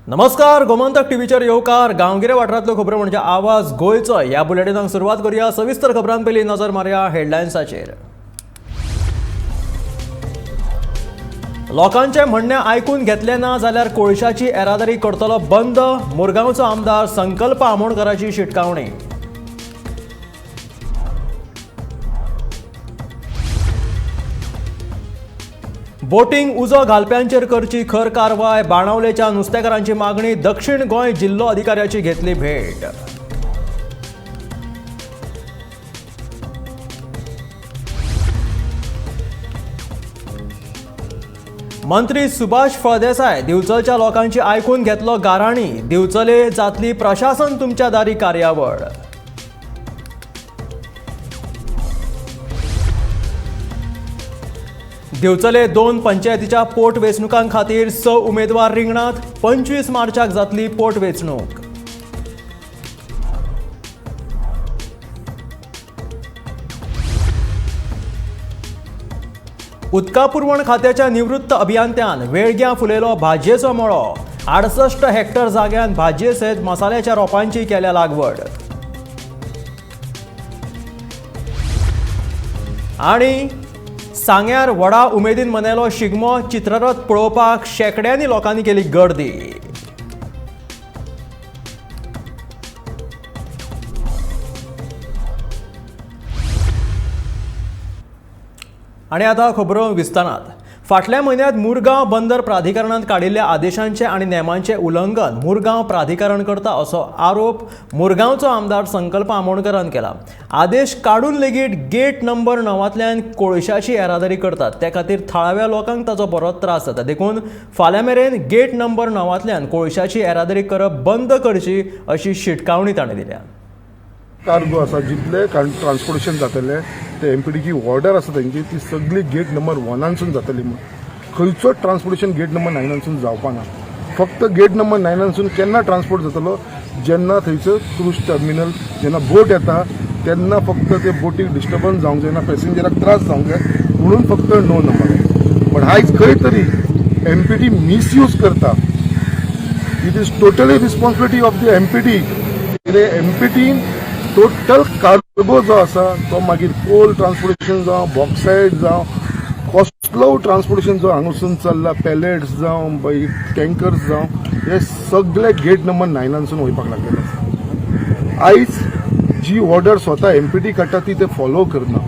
नमस्कार, गोमंतक टीव्हीचेर येवकार. गांवगिऱ्या वाठारांतल्यो खबरो म्हणजे आवाज गोंयचो. ह्या बुलेटिनाक सुरवात करूया. सविस्तर खबरां पयलीं नजर मारया हेडलायन्साचेर. लोकांचें म्हणणें आयकून घेतलें ना जाल्यार कोळशाची येरादारी करतलो बंद. मुरगांवचो आमदार संकल्प आमोणकराची शिटकावणी. बोटींक उजो घालप्यांचेर करची खर कारवाय. बाणावलेच्या नुस्तेकारांची मागणी. दक्षिण गोंय जिल्लो अधिकाऱ्याची घेतली भेट. मंत्री सुभाष फळदेसाय दिवचलच्या लोकांची आयकून घेतलो गाराणी. दिवचले जातली प्रशासन तुमच्या दारी कार्यावळ. दिवचले 2 पंचायतीच्या पोटवेंचणुकां खातीर 6 उमेदवार रिंगणात. 25 मार्चाक जातली पोटवेंचणूक. उदका पुरवण खात्याच्या निवृत्त अभियंत्यान वेळग्यां फुलयलो भाजयेचो मळो. 68 हेक्टर जाग्यान भाजये सयत मसाल्याच्या रोपांची केल्या लागवड. आनी सांग्यार व्हडा उमेदीन मनयलो शिगमो. चित्ररथ पळोवपाक शेंकड्यांनी लोकांनी केली गर्दी. आनी आतां खबरो विस्तारात. फाटल्या म्हयन्यांत मुरगांव बंदर प्राधिकरणान काडिल्ल्या आदेशांचें आनी नेमांचें उल्लंघन मुरगांव प्राधिकरण करता असो आरोप मुरगांवचो आमदार संकल्प आमोणकरान केला. आदेश काडून लेगीत गेट नंबर 9तल्यान कोळशाची येरादारी करतात. त्या खातीर थळाव्या लोकांक ताचो बरोच त्रास जाता. देखून फाल्यां मेरेन गेट नंबर 9तल्यान कोळशाची येरादारी करप बंद करची अशी शिटकावणी ताणें दिल्या. कार्गो आसा जितले ट्रान्सपोर्टेशन जातले ते एमपीडीची ऑर्डर आसा तेंची ती सगळी गेट नंबर 1 जातली म्हूण. खंयचोच ट्रान्सपोर्टेशन गेट नंबर 9 जावपा ना. फक्त गेट नंबर 9 केन्ना ट्रान्सपोर्ट जातलो, जेन्ना थंयसर क्रूज टर्मिनल जेन्ना बोट येता तेन्ना फक्त ते बोटीक डिस्टर्बन्स जावंक जायना, पॅसेंजराक त्रास जावंक जाय म्हणून फक्त 9 नंबर. बट आयज खंय तरी एमपीडी मिसयूज करता. It is totally responsibility of the MPT. कितें एमपीटीन टोटल कार्गो जो आसा तो मागीर कोल ट्रान्सपोर्टेशन जावं, बॉक्सायड जावं, कसलो ट्रान्सपोर्टेशन जो हांगासून चल्ला, पॅलेट्स जावं, टँकर्स जावं, हे सगळे गेट नंबर 9 वयपाक लागलेले आसा. आयज जी ऑर्डर स्वता एमपीटी काडटा ती ते फॉलो करना.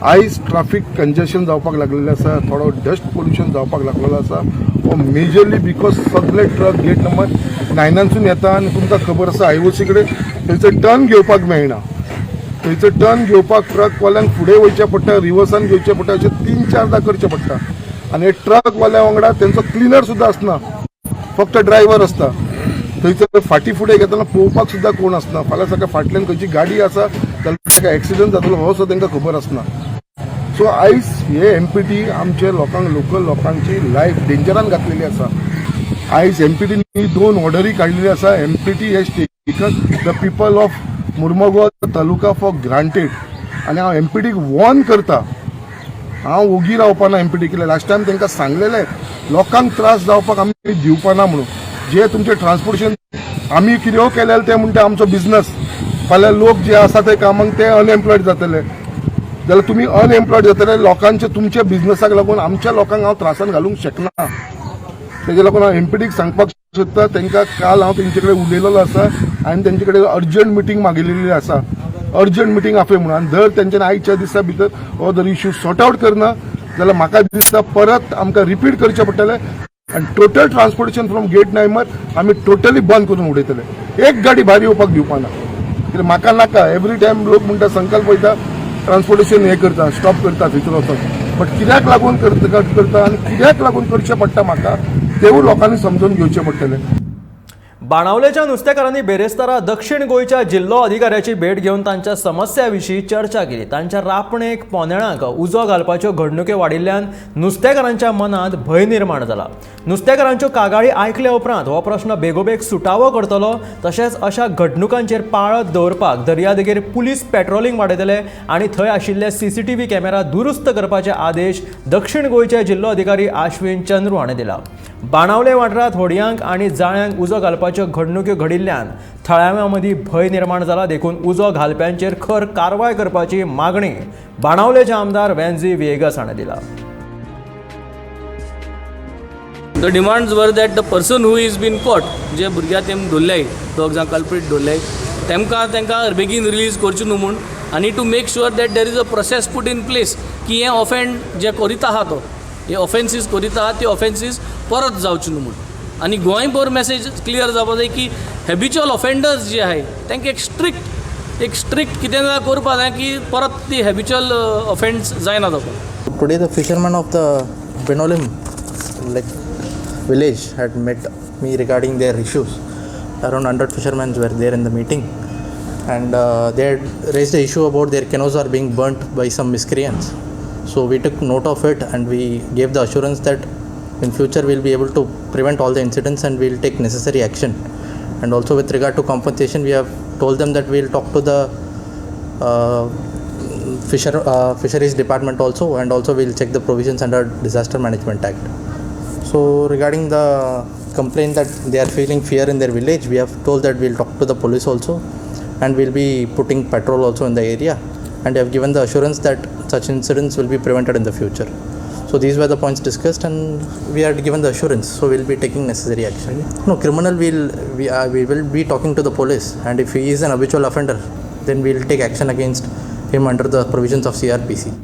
आयज ट्राफीक कंजेशन जावपाक लागलेलें आसा, थोडो डस्ट पोल्युशन जावपाक लागलेलो आसा. हो मेजरली because सगळे ट्रक गेट नंबर 9 येता आनी तुमकां खबर आसा आयओसी कडेन थंयसर टर्न घेवपाक मेळना. थंयसर टर्न घेवपाक ट्रकवाल्यांक फुडें वयचें पडटा, रिवर्सान घेवचें पडटा, अशें 3-4दा करचें पडटा. आनी हे ट्रकवाल्या वांगडा तेंचो क्लिनर सुद्दां आसना, फक्त ड्रायव्हर आसता. थंयसर फाटीं फुडें घेतना पळोवपाक सुद्दां कोण आसना. फाल्यां सकाळी फाटल्यान खंयची गाडी आसा जाल्यार ताका एक्सिडंट जातलो हो सुद्दां तांकां खबर आसना. सो आयज हे एमपीटी आमचे लोकांक, लोकल लोकांची लायफ डेंजरान घातलेली आसा. आयज एमपीटीन 2 ऑर्डरी काडलेली आसा. MPT has taken the people of Mormugao taluka for granted. आनी हांव एमपीटीक वॉर्न करता, हांव ओगी रावपाना. एमपीटी कित्याक लास्ट टायम तांकां सांगलेलें लोकांक त्रास जावपाक आमी दिवपाना म्हणून. जे तुमचें ट्रान्सपोर्टेशन आमी कितें केलें ते म्हणटा आमचो बिजनस. फाल्यां लोक जे आसा ते कामाक ते अनएम्प्लॉयड जातले, जाल्यार तुमी अनएम्प्लॉयड जातले लोकांचे तुमच्या बिजनसाक लागून आमच्या लोकांक हांव त्रासान घालूंक शकना. तेजे लागून हांव एमपीडीक सांगपाक सोदता, तांकां काल हांव तेंचे कडेन उलयलेलो आसा आनी तेंचे कडेन अर्जंट मिटींग मागिल्ली आसा, अर्जंट मिटींग आपय म्हणून. आनी जर तेंच्यानी आयच्या दिसा भितर हो जर इश्यू सॉर्ट आवट करना जाल्यार म्हाका दिसता परत आमकां रिपीट करचें पडटलें आनी total transportation from gate number आमी टोटली बंद करून उडयतले. एक गाडी भायर येवपाक दिवपाना. कित्याक म्हाका नाका एवरी टायम लोक म्हणटा संकल्प वयता ट्रान्सपोर्टेशन हें करता, स्टॉप करता थंयसर वचोन. बट कित्याक लागून करता आनी कित्याक लागून करचें पडटा म्हाका तेवूय लोकांनी समजून घेवचें पडटलें. बाणावलेच्या नुस्तेकारांनी बेरेस्तारा दक्षिण गोंयच्या जिल्लो अधिकाऱ्याची भेट घेवन तांच्या समस्या विशीं चर्चा केली. तांच्या रापणेक पोनेळांक उजो घालपाच्यो घडणुक्यो वाडिल्ल्यान नुस्तेकारांच्या मनांत भंय निर्माण जाला. नुस्तेकारांच्यो कागाळी आयकल्या उपरांत हो प्रश्न बेगोबेग सुटावो करतलो, तशेंच अशा घडणुकांचेर पाळत दवरपाक दर्यादेगेर पुलीस पेट्रोलिंग वाडयतले आनी थंय आशिल्ले सीसीटीव्ही कॅमेरा दुरुस्त करपाचे आदेश दक्षिण गोंयचे जिल्लो अधिकारी आश्विन चंद्रू हाणें दिला. बाणावले वाठारांत होडयांक आनी जाळ्यांक उजो घालपाच्यो घडणुक्यो घडिल्ल्यान थळाव्यां मदीं भंय निर्माण जाला. देखून उजो घालप्यांचेर खर कारवाय करपाची मागणी बाणावलेचे आमदार वेन्झी व्हिएगस हाणें दिला. The demands were that the person who is been caught, जे भुरग्याक तेम धरल्याय, दोग जाण कल्प्रीट धरल्याय, तेमकां तांकां बेगीन रिलीज करचें न्हू म्हूण, आनी to make sure that there is a process put in place की हें ऑफेंड जे करीत आहा तो हे ऑफेन्सीस करीत आहा ते ऑफेन्सीस परत जावचे न्हू म्हूण. आनी गोंयभर मॅसेज क्लियर जावपा जाय की हॅबिच्युअल ऑफेंडर्स जे आहाय तांकां एक स्ट्रिक्ट कितें जाल्यार करपा जाय की परत ती हॅबिच्युअल ऑफेंड्स जायना जावपाक. Today, the fishermen of the Benaulim, like, village had met me regarding their issues. Around 100 fishermen were there in the meeting, and they had raised the issue about their canoes are being burnt by some miscreants. So we took note of it and we gave the assurance that in future we'll be able to prevent all the incidents and we'll take necessary action. And also with regard to compensation, we have told them that we'll talk to the fisheries department also, and also we'll check the provisions under Disaster Management Act. So regarding the complaint that they are feeling fear in their village, we have told that we'll talk to the police also and we'll be putting patrol also in the area, and have given the assurance that such incidents will be prevented in the future. So these were the points discussed and we had given the assurance, so we'll be taking necessary action. No, criminal, we will be talking to the police, and if he is an habitual offender, then we'll take action against him under the provisions of CRPC.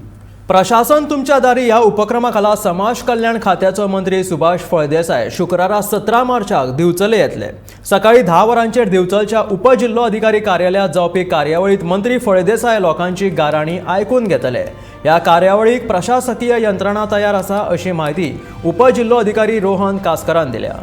प्रशासन तुमच्या दारी ह्या उपक्रमा खाला समाज कल्याण खात्याचो मंत्री सुभाष फळदेसाय शुक्रारा 17 मार्चाक दिवचले येतले. सकाळी 10 वरांचेर दिवचलच्या उपजिल्लो अधिकारी कार्यालयांत जावपी कार्यावळीत मंत्री फळदेसाय लोकांची गाराणी आयकून घेतले. ह्या कार्यावळीक प्रशासकीय यंत्रणा तयार आसा अशी म्हायती उपजिल्लो अधिकारी रोहन कासकरान दिल्या.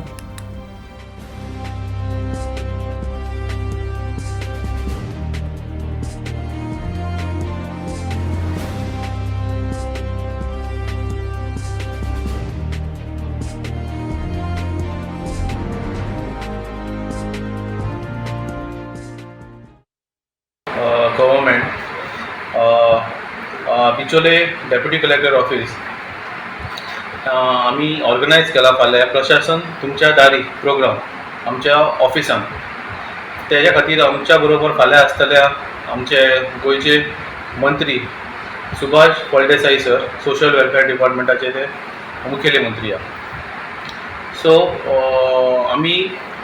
Government Bicholim deputy collector office आमी ऑर्गनायज केला फाल्यां प्रशासन तुमच्या दारी प्रोग्राम आमच्या ऑफिसान. तेज्या खातीर आमच्या बरोबर फाल्यां आसतल्या आमचे गोंयचे मंत्री Subhash Phaldesai sir, social welfare डिपार्टमेंटाचे ते मुखेली मंत्री आहा. सो आमी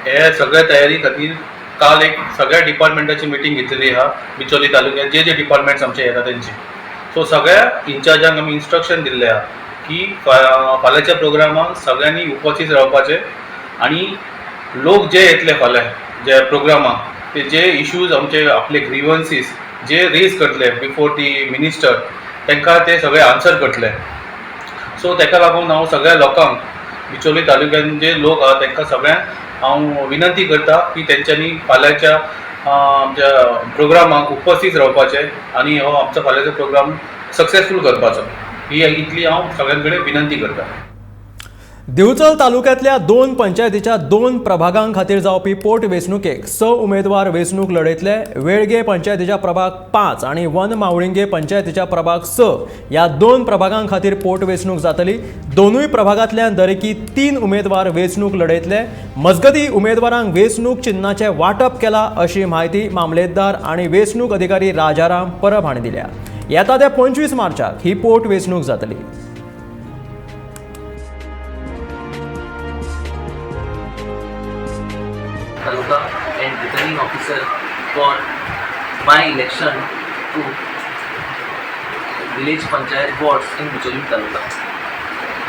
हे सगळ्या तयारी खातीर काल एक सगळ्या डिपार्टमेंटाची मिटींग घेतलेली आहा, बिचोली तालुक्यात जे जे डिपार्टमेंट्स आमचे येता तेंचे. सो सगळ्या इन्चार्जांक आमी इन्स्ट्रक्शन दिल्ले आहा की फाल्यांच्या प्रोग्रामाक सगळ्यांनी उपस्थित रावपाचें आनी लोक जे येतले फाल्यां जे प्रोग्रामाक ते जे इश्यूज आमचे आपले ग्रिवन्सीस जे रेज करतले बिफोर दी मिनिस्टर, तांकां ते सगळे आन्सर करतले. सो ताका लागून हांव सगळ्या लोकांक, बिचोली तालुक्यान जे लोक आहा तांकां सगळ्यांक हांव विनंती करता की तेंच्यांनी फाल्यांच्या आमच्या प्रोग्रामाक उपस्थित रावपाचें आनी हो आमचो फाल्यांचो प्रोग्राम सक्सेसफूल करपाचो, ही इतली हांव सगळ्यां कडेन विनंती करता. दिवचल तालुक्यांतल्या दोन पंचायतीच्या दोन प्रभागां खातीर जावपी पोट वेंचणुकेक स उमेदवार वेंचणूक लढयतले. वेळगे पंचायतीच्या प्रभाग 5 आनी वन मावळिंगे पंचायतीच्या प्रभाग 6 ह्या दोन प्रभागां खातीर पोट वेंचणूक जातली. दोनूय प्रभागांतल्यान दरेकी तीन उमेदवार वेंचणूक लढयतले. मजगती, उमेदवारांक वेंचणूक चिन्नाचें वांटप केलां अशी म्हायती मामलेदार आनी वेंचणूक अधिकारी राजाराम परब हांणी दिल्या. येता त्या 25 मार्चाक ही पोट वेंचणूक जातली. Taluka and returning officer for by election to village panchayat boards in Bicholim Taluka.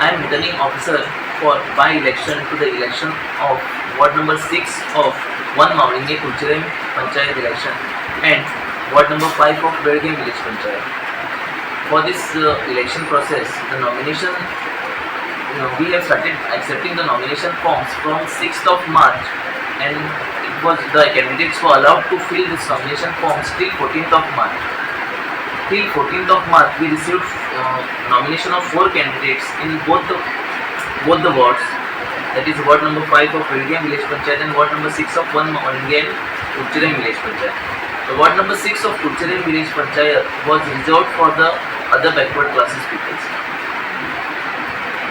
I am returning officer for by election to the election of ward number 6 of 1 Mavlinge Kulchirem Panchayat election and ward number 5 of Belgaum Village Panchayat. For this election process, the nomination we have started accepting the nomination forms from 6th of March. and it was the candidates were allowed to fill this nomination forms till 14th of March. Till 14th of March, we received nomination of 4 candidates in both the wards, that is ward number 5 of Velguem village panchayat and ward number 6 of 1 Mavlingem Curchorem village panchayat. The ward number 6 of Curchorem village panchayat was reserved for the other backward classes peoples.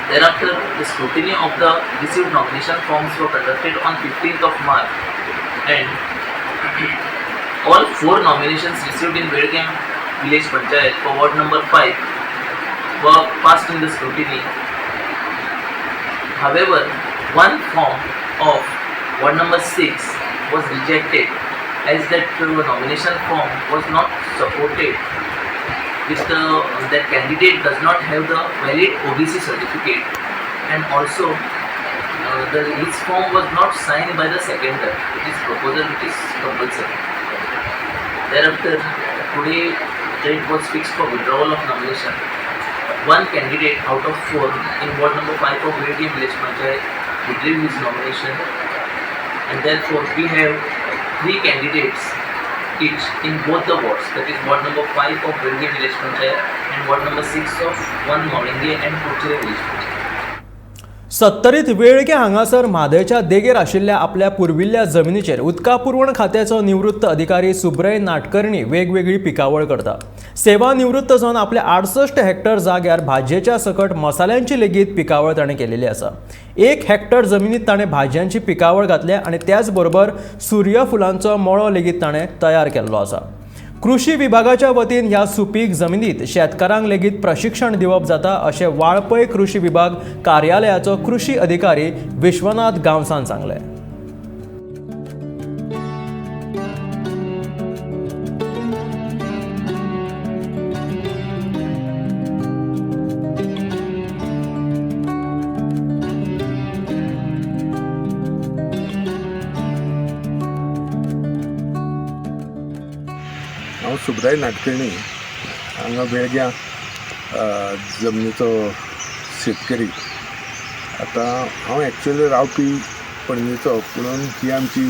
Thereafter, the scrutiny of the received nomination forms were conducted on 15th of March, and all 4 nominations received in Velguem village panchayat for ward number 5 were passed in the scrutiny. However, one form of ward number 6 was rejected as that nomination form was not supported with that candidate does not have the valid OBC certificate, and also his form was not signed by the seconder, which is proposal which is compulsory. Thereafter, today date was fixed for withdrawal of nomination. One candidate out of 4 in ward number 5 of Velguem village panchayat withdrew his nomination, and therefore we have 3 candidates each in both the wards, that is ward number 5 of Velguem village panchayat and ward number 6 of 1 Mavlingem and Curchorem village panchayat. सत्तरीत Velguem हांगासर म्हादयच्या देगेर आशिल्ल्या आपल्या पुर्विल्ल्या जमिनीचेर उदका पुरवण खात्याचो निवृत्त अधिकारी सुब्रय नाटकर्णी वेगवेगळी पिकावळ करता. सेवा निवृत्त जावन आपल्या 68 हेक्टर जाग्यार भाजयेच्या सकट मसाल्यांची लेगीत पिकावळ ताणें केलेली आसा. 1 हेक्टर जमिनीत ताणें भाजयांची पिकावळ घातल्या आनी त्याच बरोबर सूर्यफुलांचो मळो लेगीत ताणें तयार केल्लो आसा. कृषी विभागाच्या वतीन ह्या सुपीक जमिनीत शेतकारांक लेगीत प्रशिक्षण दिवप जाता अशें वाळपय कृषी विभाग कार्यालयाचो कृषी अधिकारी विश्वनाथ गांवसान सांगलें. हांव सुब्राय नाटकर्णी, हांगा वेळग्यां जमनीचो शेतकरी. आतां हांव एक्चुअली रावपी पणजेचो, पुणून ही आमची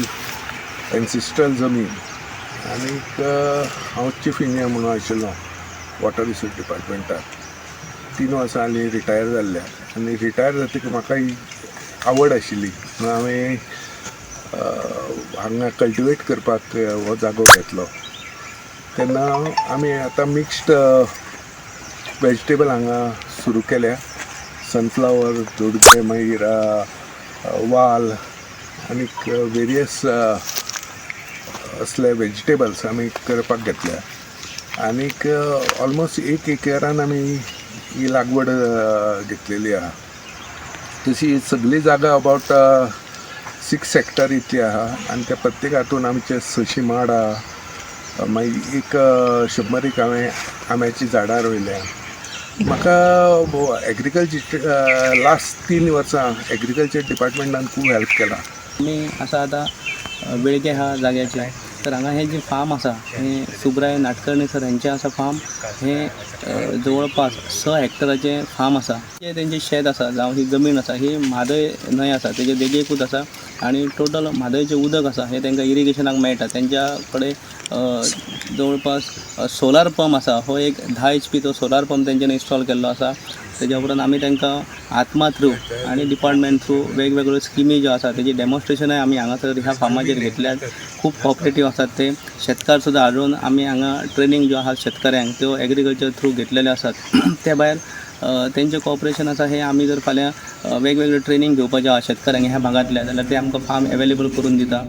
एन्सिस्ट्रल जमीन आनीक हांव चीफ इंजिनियर म्हणून आशिल्लो वॉटर रिसोर्स डिपार्टमेंटाक. 3 वर्सां जालीं रिटायर जाल्ल्या आनी रिटायर जातकीर म्हाका ही आवड आशिल्ली म्हणून हांवें हांगा कल्टिवेट करपाक हो जागो घेतलो. तेन्ना आमी आतां मिक्स्ड वेजिटेबल हांगा सुरू केल्या. सनफ्लावर, दोडगे, मागीर वाल आनीक वेरियस असले वेजिटेबल्स आमी करपाक घेतल्या. आनीक ऑलमोस्ट 1 एकरान आमी ही लागवड घेतलेली आहा. तशी सगळी जागा अबावट 6 हेक्टर इतली आहा आनी त्या प्रत्येक हातून आमचे 600 माड आहा. मागीर एक 100 हांवें आंब्याचीं झाडां रोयल्या. म्हाका एग्रीकल्चर लास्ट 3 वर्सां एग्रीकल्चर डिपार्टमेंटान खूब हेल्प केला. आमी आसा आतां वेळगे ह्या जाग्याचेर, तर हांगा हें जें फार्म आसा हें सुब्राय नाटकर्णी सर हेंचें आसा फार्म. हें जवळपास 6 हेक्टराचें फार्म आसा. हें तेंचें शेत आसा जावं ही जमीन आसा ही म्हादय न्हंय आसा तेजे देगेकूच आसा आनी टोटल म्हादयचें उदक आसा हें तांकां इरिगेशनाक मेळटा. तेंच्या कडेन जवळपास सोलार पंप आसा, हो एक 10 HPचो सोलार पंप तेंच्यांनी इन्स्टॉल केल्लो आसा. तेज्या उपरांत आमी तांकां आत्मा थ्रू आनी डिपार्टमेंट थ्रू वेगवेगळ्यो स्किमी ज्यो आसा तेजी डेमॉन्स्ट्रेशनय आमी हांगासर ह्या फार्माचेर घेतल्यात. खूब कॉपरेटीव आसात ते शेतकार सुद्दां हाडून आमी हांगा ट्रेनींग ज्यो आसा शेतकऱ्यांक त्यो एग्रीकल्चर थ्रू घेतलेल्यो आसात. त्या भायर तेंचें कॉपरेशन आसा हें आमी जर फाल्यां वेगवेगळे ट्रेनींग घेवपाचें आसा शेतकऱ्यांक ह्या भागांतल्या जाल्यार ते आमकां फार्म एवेलेबल करून दिता.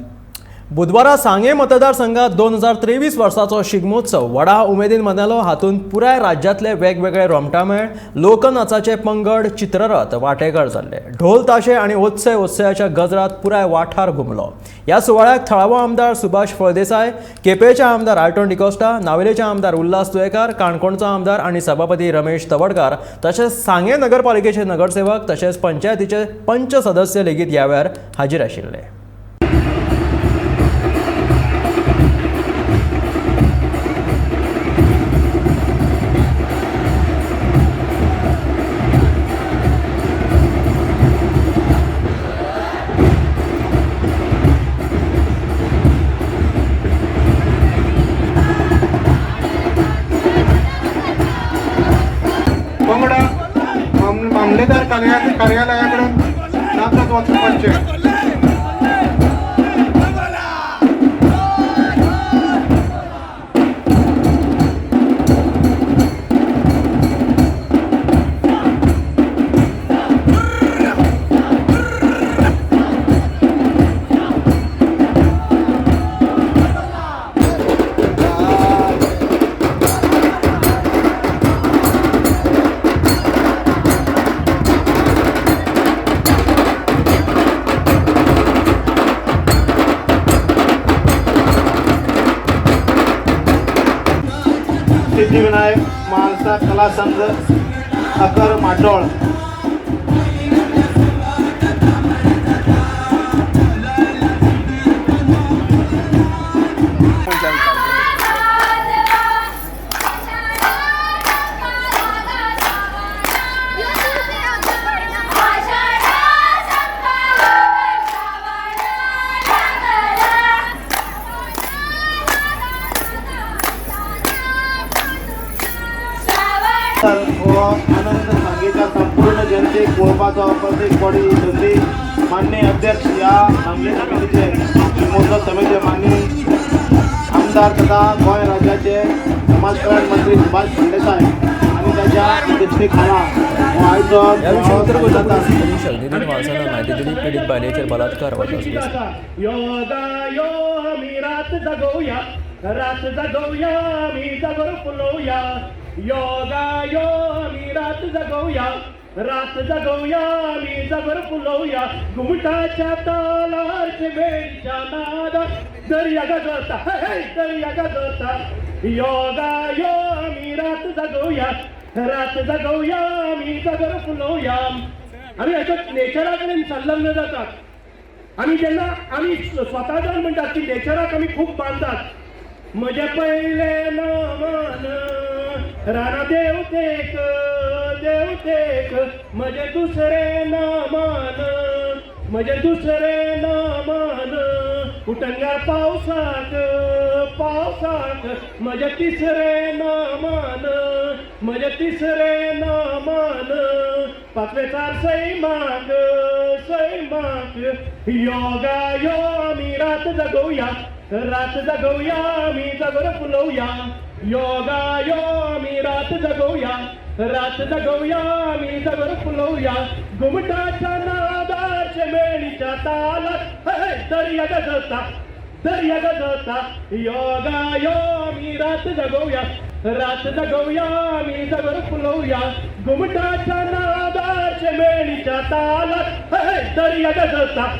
बुधवारा सांगे मतदारसंघात 2023 वर्साचो शिगमोत्सव व्हडा उमेदीन मनयलो. हातूंत पुराय राज्यांतले वेगवेगळे रोमटामेळ, लोकनाचाचे पंगड, चित्ररथ वांटेकार जाल्ले. ढोल ताशे आनी उत्सय उत्सयाच्या गजरात पुराय वाठार घुमलो. ह्या सुवाळ्याक थळावो आमदार सुभाष फळदेसाय, केपेंचे आमदार आल्टन डिकोस्टा, नावेलेचे आमदार उल्हास तुयेकार, काणकोणचो आमदार आनी सभापती रमेश तवडकार, तशेंच सांगे नगरपालिकेचे नगरसेवक तशेंच पंचायतीचे पंच सदस्य लेगीत ह्या वेळार हाजीर आशिल्ले. कार्यालया कडेन नाचत वचपाचें. सिद्धिविनायक म्हालसा कला संघ अकर माटोळ. हो आनंद सांगेच्या संपूर्ण जनतेक पळोवपाचो परत एक फावटी संदी माननीय अध्यक्ष ह्या सांगे समितीचे शिगमोत्सव समितीचे माननीय आमदार तथा गोंय राज्याचे समाज कल्याण मंत्री सुभाष फळदेसाय आनी ताच्या अध्यक्षते खाला हो आयचो ह्या विशीं उत्तर गोंयचो पुलीस अधीक्षक नितीन वाल्सनान म्हायती दिली. पिडीत बायलेचेर बलात्कार वा तसलीच रात जगोवया आमी जागोर फुलोवया, योगा यो आमी रात जगोवया, रात जगोवया आमी जागोर फुलोवया. घुमटाच्या तालार वेळच्या नादार दर्या गजवता, दर्या गजवता. योगा यो आमी रात जगोवया, रात जगोवया आमी जागोर फुलोवया. आमी हाच्या नेचरा कडेन संलग्न जातात. आमी जेन्ना आमी स्वता जावन म्हणटात की नेचराक आमी खूब बांदतात. म्हजें पयलें नमन राना देवतेक, देवतेक. म्हजें दुसरें नमन, म्हजें दुसरें नमन उटंगार पावसाक, पावसाक. म्हजें तिसरें नमन, म्हजें तिसरें नमन पाचवेचार सैमाक, सैमाक. योगा यो आमी रात जगोवया, रात जगोवया आमी जागोर फुलोवया. योगा यो आमी रात जगोवया, रात जगोवया आमी जागोर फुलोवया. घुमटाच्या नादाच्या मेळीच्या तालात दर्या गजवता, दर्या गजवता. योगा यो आमी रात जगोवया, रात जगोवया आमी जागोर फुलोवया. घुमटाच्या नादाच्या मेळीच्या तालात दर्या गजवता,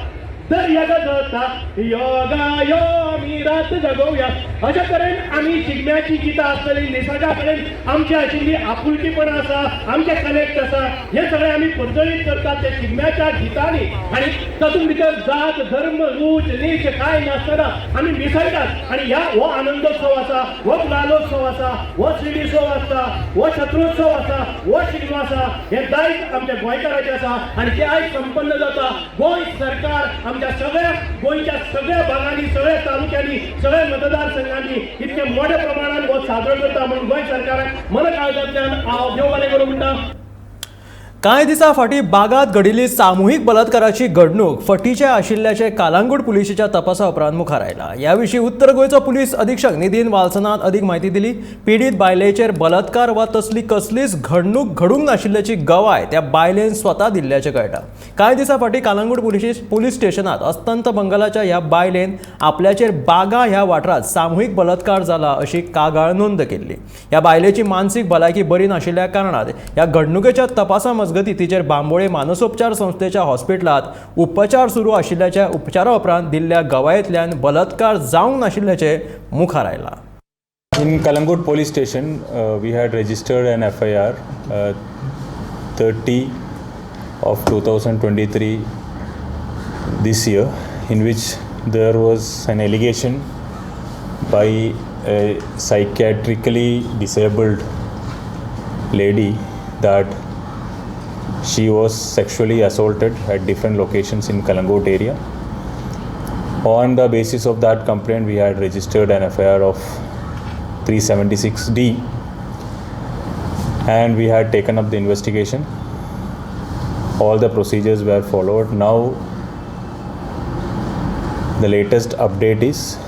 दर्या गजवता. योगा यो आमी रात जगोवया. अशा तरेन आमी शिगम्याची गितां आसतली, निसर्गा कडेन आमची आशिल्ली आपुलकीपणां आसा, आमचें कनेक्ट आसा, हें सगळें आमी परजळीत करतात त्या शिगम्याच्या गितांनी. आनी तातूंत भितर जात, धर्म, ऊंच नीच कांय नासतना आमी मिसळटात. आनी ह्या हो आनंदोत्सव आसा, हो गुलालोत्सव आसा, हो श्रीडित्सव आसता, हो शत्रुत्सव आसा, हो शिगमो आसा. हें दायज आमच्या गोंयकाराचें आसा आनी तें आयज संपन्न जाता. गोंय सरकार आमच्या सगळ्या गोंयच्या सगळ्या भागांनी, सगळ्या तालुक्यांनी, सगळ्या मतदारसंघांनी इतके मोठ्या प्रमाणात हो साजरो करता म्हणून गोंय सरकाराक मन काळजांतल्यान हांव देव बरें करूं म्हणटा. कांय दिसां फाटीं बागांत घडिल्ली सामुहीक बलात्काराची घडणूक फटीचें आशिल्ल्याचें कालांगूट पुलिशेच्या तपासा उपरांत मुखार आयला. ह्या विशीं उत्तर गोंयचो पुलीस अधीक्षक नितीन वाल्सनान अदीक म्हायती दिली. पिडीत बायलेचेर बलात्कार वा तसली कसलीच घडणूक घडूंक नाशिल्ल्याची गवाय त्या बायलेन स्वता दिल्ल्याचें कळटा. कांय दिसां फाटीं कालांगूट पुलीस स्टेशनांत अस्तंत बंगालाच्या ह्या बायलेन आपल्याचेर बागा ह्या वाठारांत सामुहीक बलात्कार जाला अशी कागाळ नोंद केल्ली. ह्या बायलेची मानसीक भलायकी बरी नाशिल्ल्या कारणान ह्या घडणुकेच्या तपासा मजगतीं तिचेर बांबोळे मानसोपचार संस्थेच्या हॉस्पिटलांत उपचार सुरू आशिल्ल्याच्या उपचारा उपरांत दिल्ल्या गवायेंतल्यान बलात्कार जावंक नाशिल्ल्याचें मुखार आयलां. In Calangute police station, we had registered an FIR 30 of 2023 this year, in which there was an allegation by a psychiatrically disabled lady that she was sexually assaulted at different locations in Calangute area. On the basis of that complaint, we had registered an FIR of 376D and we had taken up the investigation. All the procedures were followed. Now the latest update is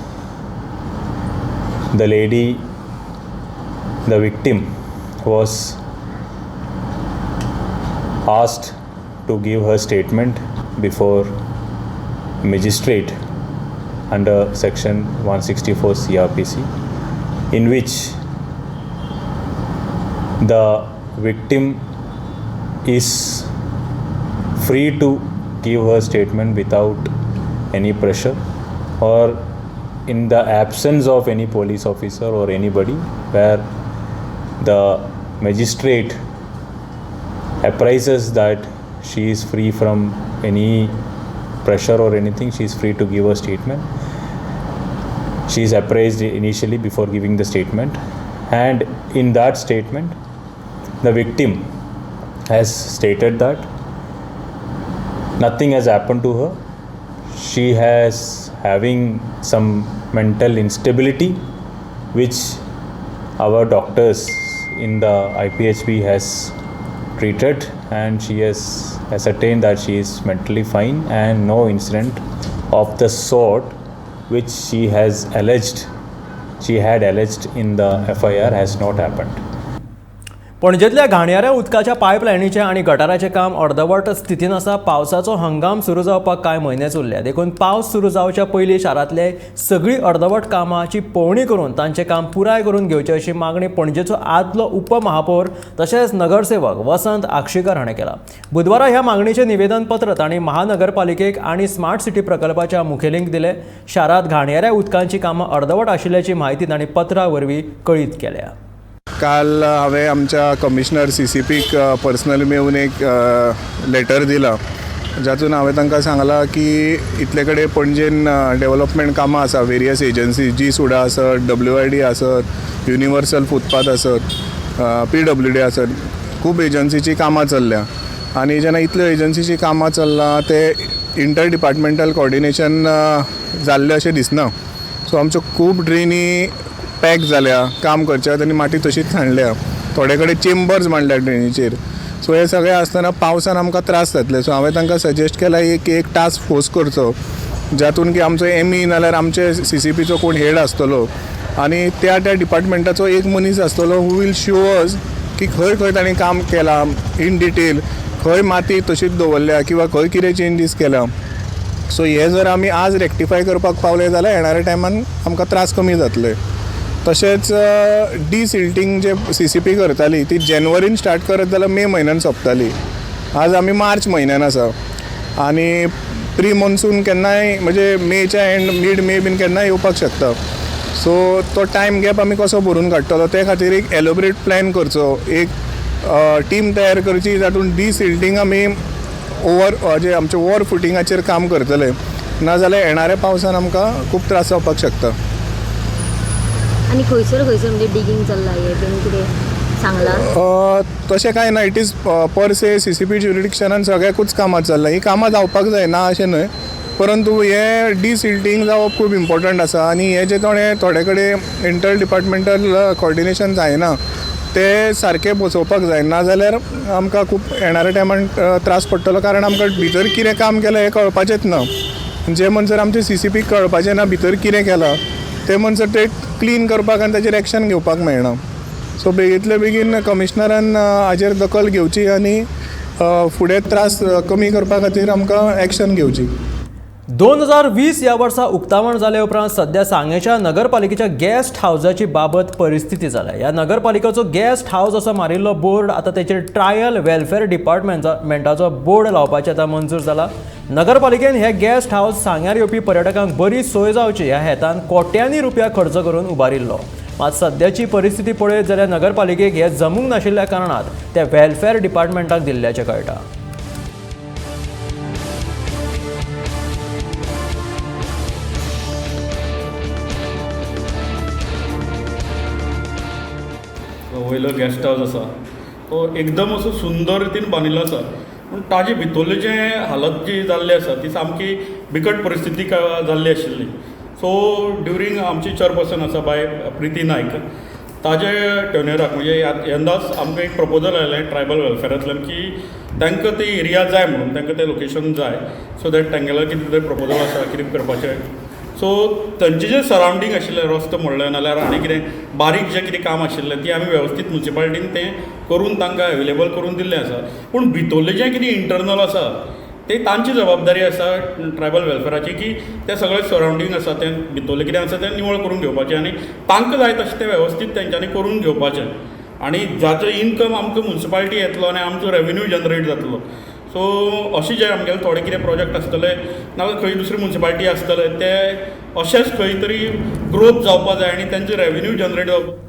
the lady, the victim, was asked to give her statement before magistrate under section 164 CRPC, in which the victim is free to give her statement without any pressure or in the absence of any police officer or anybody, where the magistrate appraises that she is free from any pressure or anything, she is free to give a statement. She is appraised initially before giving the statement, and in that statement the victim has stated that nothing has happened to her. She has having some mental instability which our doctors in the IPHB has treated, and she has ascertained that she is mentally fine and no incident of the sort which she has alleged, she had alleged in the FIR has not happened. पणजेंतल्या घाणयाऱ्या उदकाच्या पायपलायनीचें आनी गटाराचें काम अर्दवट स्थितीन आसा. पावसाचो हंगाम सुरू जावपाक कांय म्हयनेच उरल्या, देखून पावस सुरू जावच्या पयलीं शारांतले सगळीं अर्दवट कामाची पळोवणी करून तांचें काम पुराय करून घेवचें अशी मागणी पणजेचो आदलो उपमहापौर तशेंच नगरसेवक वसंत आक्षीकर हाणें केला. बुधवारा ह्या मागणीचें निवेदन पत्र तांणी महानगरपालिकेक आनी स्मार्ट सिटी प्रकल्पाच्या मुखेलींक दिलें. शारांत घाणयाऱ्या उदकांची कामां अर्दवट आशिल्ल्याची म्हायती तांणी पत्रा वरवीं कळीत केल्या. काल हांवें आमच्या कमिशनर CCPक पर्सनली मेळून एक लेटर दिला, जातून हांवें तांकां सांगलां की इतले कडेन पणजेन डेवलपमेंट कामां आसा, वेरियस एजन्सी, जी सुडा आसत, WID आसत, युनिवर्सल फुटपाथ आसत, PWD आसत, खूब एजन्सीची कामां चल्ल्या. आनी जेन्ना इतल्यो एजन्सीची कामां चल्लां ते इंटर डिपार्टमेंटल कॉर्डिनेशन जाल्लें अशें दिसना. सो आमच्यो खूब ड्रेनी पॅक जाल्या, काम करच्या आनी माती तशीच सांडल्या, थोडे कडेन चेंबर्स मांडल्या ड्रेनीचेर. सो हे सगळें आसतना पावसान आमकां त्रास जातले. सो हांवें तांकां सजेस्ट केलां की एक टास्क फोर्स करचो, जातून की आमचो ME नाल्यार आमचे CCPचो कोण हेड आसतलो आनी त्या त्या डिपार्टमेंटाचो एक मनीस आसतलो who will show अस की खंय खंय तांणी काम केलां इन डिटेल, खंय माती तशीच दवरल्या किंवा खंय कितें चेंजीस केल्या. सो हे जर आमी आज रेक्टिफाय करपाक पावले जाल्यार येणाऱ्या टायमान आमकां त्रास कमी जातले. तशेंच डिसिल्टींग जे CCP करताली ती जेनवरीन स्टार्ट करत जाल्यार मे म्हयन्यान सोंपताली. आज आमी मार्च म्हयन्यान आसा आनी प्री मॉन्सून केन्नाय म्हणजे मेच्या एंड मीड मे बीन केन्नाय येवपाक शकता. सो तो टायम गॅप आमी कसो भरून काडटलो ते खातीर एक एलोबरेट प्लॅन करचो, एक टीम तयार करची जातून डिसिल्टींग आमी ओवर जे आमचे वॉर फुटिंगाचेर काम करतले, नाजाल्यार येणाऱ्या पावसान आमकां खूब त्रास जावपाक शकता. आनी खंयसर खंयसर म्हणजे डिगींग चल्ला हें बीन कितें सांगलां? तशें कांय ना, it is per se CCP ज्युरिडिक्शनान सगळ्याकूच कामां चल्लां. हीं कामां जावपाक जाय ना अशें न्हय, परंतु हें डिसिल्टींग जावप खूब इम्पॉर्टंट आसा. आनी हें जें थोडे थोडे कडेन इंटर डिपार्टमेंटल कॉर्डिनेशन जायना तें सारकें बसोवपाक जाय, नाजाल्यार आमकां खूब येणाऱ्या टायमान त्रास पडटलो. कारण आमकां भितर कितें काम केलां हें कळपाचेंच ना. जे म्हणसर आमचें CCP कळपाचें ना भितर कितें केलां ते म्हणसर ते क्लीन करपाक आनी ताचेर एक्शन घेवपाक मेळना. सो बेगींतले बेगीन कमिशनरान हाजेर दखल घेवची आनी फुडें त्रास कमी करपा खातीर आमकां एक्शन घेवची. 2020 ह्या वर्सा उक्तावण जाले उपरांत सध्या सांगेच्या नगरपालिकेच्या गेस्ट हावजाची बाबत परिस्थिती जाल्या. ह्या नगरपालिकेचो गेस्ट हावज असो मारिल्लो बोर्ड आतां तेचेर ट्रायल वेलफेअर डिपार्टमेंटाचो बोर्ड लावपाचें आतां मंजूर जाला. नगरपालिकेन हे गेस्ट हावज सांग्यार येवपी पर्यटकांक बरी सोय जावची ह्या हेतान कोट्यांनी रुपया खर्च करून उबारिल्लो. मात सद्याची परिस्थिती पळयत जाल्यार नगरपालिकेक हे जमूंक नाशिल्ल्या कारणान ते वेलफेअर डिपार्टमेंटाक दिल्ल्याचें कळटा. वयलो गेस्ट हावस आसा तो एकदम असो सुंदर रितीन बांदिल्लो आसा, पूण ताजे भितरले जे हालत जी जाल्ली आसा ती सामकी बिकट परिस्थिती जाल्ली आशिल्ली. सो ड्युरींग आमची चेअरपर्सन आसा बाय प्रिती नायक, ताजे टेन्युअराक म्हणजे यंदाच आमकां एक प्रपोजल आयलें ट्रायबल वेलफेरांतल्यान की तांकां ती एरिया जाय म्हणून, तांकां तें लोकेशन जाय, सो that तांगेलो कितें तरी प्रपोजल आसा कितें करपाचें. सो तांचें जें सरावंडींग आशिल्लें, रस्तो म्हणलें नाल्यार आनी कितें बारीक जें कितें काम आशिल्लें ती आमी वेवस्थीत मुन्सिपालिटीन तें करून तांकां एवेलेबल करून दिल्लें आसा. पूण भितरलें जें कितें इंटरनल आसा ते तांची जबाबदारी आसा ट्रायबल वेलफेराची की तें सगळें सरावंडींग आसा तें भितरलें कितें आसा तें निवळ करून घेवपाचें आनी तांकां जाय तशें तें वेवस्थीत तेंच्यांनी करून घेवपाचें आनी जाचो इनकम आमकां मुन्सिपालिटी येतलो आनी आमचो रेवेन्यू जनरेट जातलो. सो अशें जे आमगेले थोडे कितें प्रोजेक्ट आसतले नाजाल्यार खंय दुसरी मुन्सिपालिटी आसतले ते अशेंच खंय तरी ग्रोथ जावपा जाय आनी तेंचो रेवेन्यू जनरेट जावपा.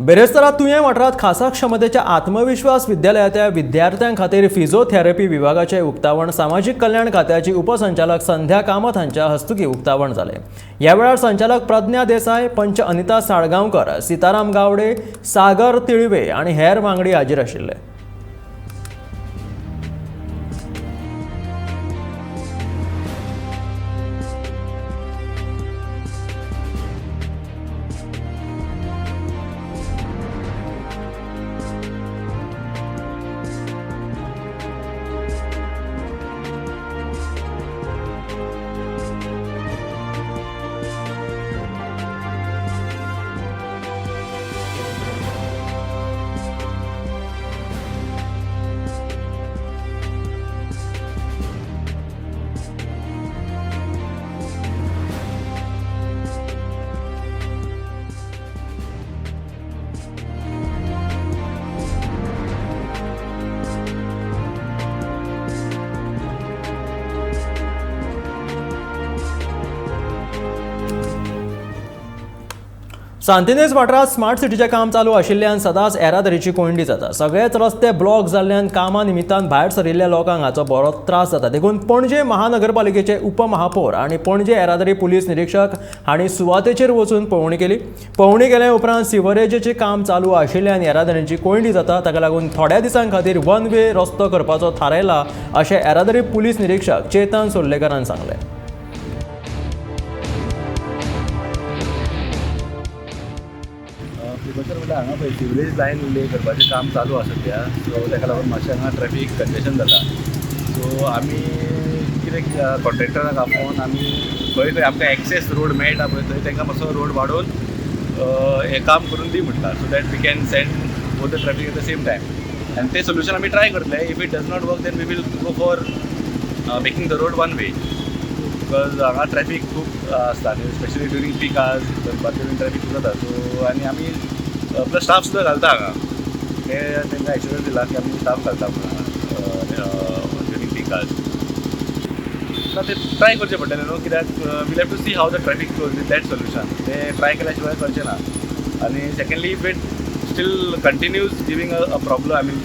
बेरेस्तारा तुयें वाठारांत खासा क्षमतेच्या आत्मविश्वास विद्यालयाच्या विद्यार्थ्यां खातीर फिजिओथेरपी विभागाचें उक्तावण सामाजीक कल्याण खात्याची उपसंचालक संध्या कामत हांच्या हस्तुकीं उक्तावण जालें. ह्या वेळार संचालक प्रज्ञा देसाय, पंच अनिता साळगांवकर, सीताराम गावडे, सागर तिळवे आनी हेर वांगडी हाजीर आशिल्ले. सांतिनेज वाठारांत स्मार्ट सिटीचें काम चालू आशिल्ल्यान सदांच येरादारीची कोंयडी जाता. सगळेच रस्ते ब्लॉक जाल्ल्यान कामा निमित्तान भायर सरिल्ल्या लोकांक हाचो बरो त्रास जाता. देखून पणजे महानगरपालिकेचे उपमहापौर आनी पणजे येरादारी पुलीस निरीक्षक हांणी सुवातेचेर वचून पळोवणी केली. पळोवणी केल्या उपरांत सिवरेजीचें काम चालू आशिल्ल्यान येरादारीची कोंयडी जाता, ताका लागून थोड्या दिसां खातीर वन वे रस्तो करपाचो थारायला अशें येरादारी पुलीस निरीक्षक चेतन सोर्लेकरान सांगलें. सर म्हणल्यार हांगा पळय सिवरेज लायन ले करपाचें काम चालू आसा सद्या, सो ताका लागून मातशें हांगा ट्रॅफीक कंजेशन जाता. सो आमी कितें कॉन्ट्रॅक्टराक आपोवन आमी खंय खंय आमकां एक्सेस रोड मेळटा पळय थंय तांकां मातसो रोड वाडोवन हें काम करून दी म्हटलां, so that we can send both the traffic at the same time. आनी तें सोल्युशन आमी ट्राय करतले. If it does not work then we will go for making the road one way, because हांगा traffic खूब आसता आनी specially during पीक hours दनपारचें बीन ट्रॅफीक खूब जाता. सो आनी आमी प्लस स्टाफ सुद्दां घालता हांगा, ते तांकां एश्युरन्स दिला की आमी स्टाफ घालता म्हणून हांगा ड्युरींग पीक आवर्स. ना ते ट्राय करचें पडटलें न्हू, कित्याक we'll have to see how the traffic flows with that solution. तें ट्राय केल्या शिवाय कळचें ना. आनी secondly if it still continues giving a problem, I mean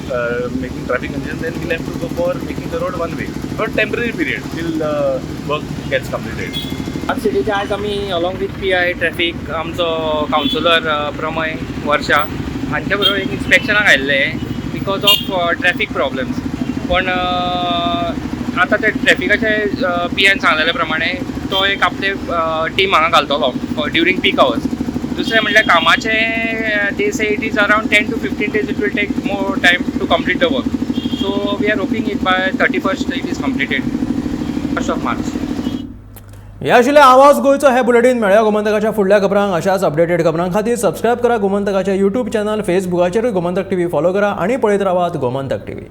making traffic congestion, then we'll have to go for making the road one way for temporary period till the work gets completed. Smart सिटीचे आयज आमी along with PI traffic आमचो councillor प्रमय वर्षा हांचे बरोबर एक इन्स्पेक्शनाक आयिल्ले because of traffic problems. पण आतां ते ट्रॅफिकाचे PIन सांगलेले प्रमाणे तो एक आपले टीम हांगा घालतलो ड्युरींग पीक आवर्स. दुसरें म्हणल्यार कामाचे they say it is around 10 to 15 days it will take more time to complete the work. So we are hoping it by 31st it is completed, 1st of March. हे आशिल्लें आवाज गोंयचो हे bulletin. मेळया गोमंतकाच्या फुडल्या खबरांक. अशाच अपडेटेड खबरां खातीर सबस्क्रायब करा गोमंतकाचे यूट्यूब चॅनल, फेसबुकाचेरूय गोमंतक टीव्ही फॉलो करा आनी पळयत रावात गोमंतक टीव्ही.